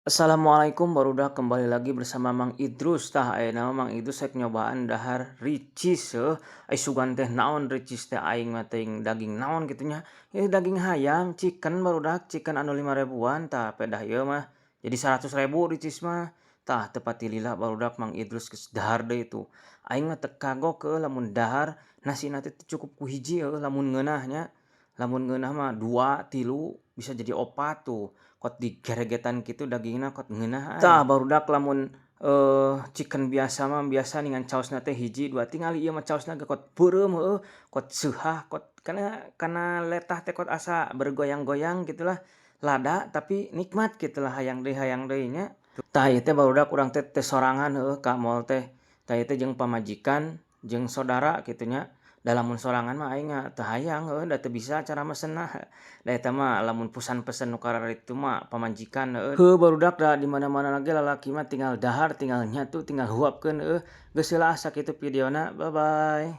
Assalamualaikum barudak, kembali lagi bersama Mang Idrus. Tah, ayeuna mah Mang Idrus rek nyobaan dahar ricis heuh. Ai sugan teh naon ricis teh, aing mah teuing daging naon kitu nya. Ieu daging hayam chicken, barudak, chicken anu 5 ribuan. Tah, pedah ieu mah jadi 100 ribu ricis mah. Tah, teu pati lila, barudak, Mang Idrus geus dahar deui tuh. Aing mah teu kagok heuh lamun dahar nasina teh teu cukup ku hiji heuh lamun ngeunah nya. Lamun ngeunah mah dua, tilu, bisa jadi opat tuh. Kot digeregetan kitu dagingna, kot ngeunah. Tah, barudak, lamun chicken biasa mah biasa ningan caosna teh hiji dua, tingali ieu mah caosna ge kot beureum heueuh, kot seuhah, kot kana kana letah teh kot asa bergoyang-goyang gitulah. Lada tapi nikmat gitulah, hayang deui nya. Tah, ieu teh, barudak, urang teh teu sorangan heueuh ka mall teh. Tah, ieu teh jeung pamajikan jeung sodara kitu nya. Da lamun sorangan mah aing teu hayang heueuh, da teu bisa cara mesenna. Da eta mah lamun pesan-pesen nu kararitu mah pamajikan heueuh. Heuh, barudak, da di mana-mana ge lalaki mah tinggal dahar, tinggal nyatu, tinggal huapkeun heueuh. Geus heula ah, sakitu videona, bye bye.